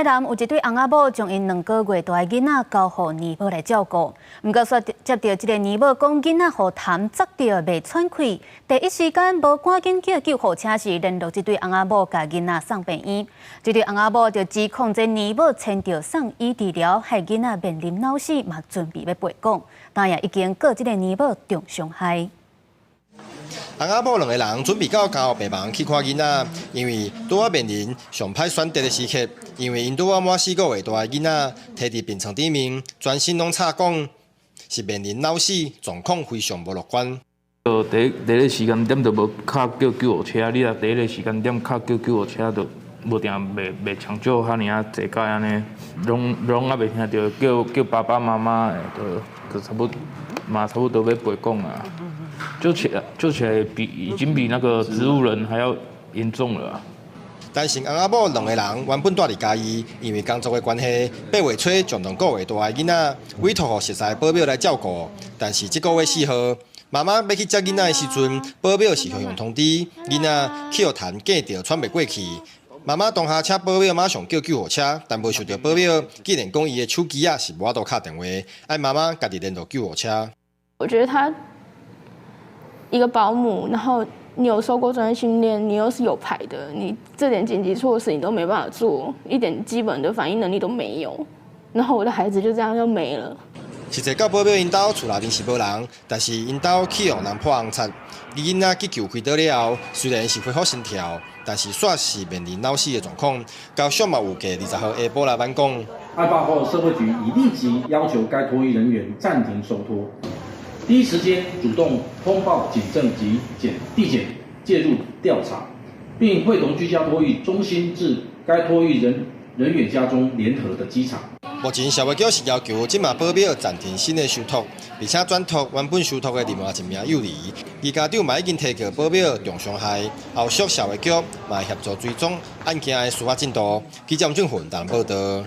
台南有一對翁仔某將𪜶2個月大的囡仔交予奶母來照顧，毋過煞接著這个奶母講囡仔予痰塞著袂喘氣，第一時間無趕緊叫救護車，是聯絡這對翁仔某共囡仔送病院。這對翁仔某就指控這奶母牽著送醫治療，害囡仔面臨腦死，嘛準備欲賠講，但也已經告這个奶母重傷害。翁仔某兩个人準備到監護病房去看囡仔，因為拄仔面臨上歹選擇的時刻，因為𪜶拄仔滿4個月大的囡仔，提佇病床頂面，全身攏插管，是面臨腦死，狀況非常無樂觀。就第一第一个時間點就無敲叫救護車，你若第一个時間點敲叫救護車，就無定袂袂搶救遐爾仔濟擺按呢，攏攏猶未聽著叫叫爸爸媽媽的，就就差不嘛差不多欲賠講啊。救起來，救起來比已經比那個植物人還要嚴重了。但是翁仔某兩个人原本蹛佇嘉義，因為工作的關係，8月初將2個月大的囡仔委託予熟似保姆來照顧。但是這個月4號，媽媽欲去接囡仔的時陣，保姆是予人通知囡仔去予痰隔著喘袂過氣。媽媽當下請保姆馬上叫救護車，但無想著保姆竟然講伊的手機仔是無法度敲電話，愛媽媽家己聯絡救護車。我覺得他一個保姆，然後你有受過專業訓練，你又是有牌的，你這點緊急措施你都沒辦法做，一點基本的反應能力都沒有，然後我的孩子就這樣就沒了。實際到保姆𪜶兜厝內面是無人，但是𪜶兜去予人破紅漆。伊囡仔急救開刀了後，雖然是恢復心跳，但是煞是面臨腦死的狀況。家屬嘛有計20號下晡來挽講。案發後，社會局已立即要求該托育人員暫停收托，第一時間主動通報警政及檢地檢介入調查，並會同居家托育中心至該托育人人員家中聯合的稽查。目前社會局是要求這馬保姆暫停新的收托，並且轉託原本收托的另外一名幼兒。而家長嘛已經提告保姆重傷害，後續社會局嘛會協助追蹤案件的司法進度。記者吳俊宏台南報導。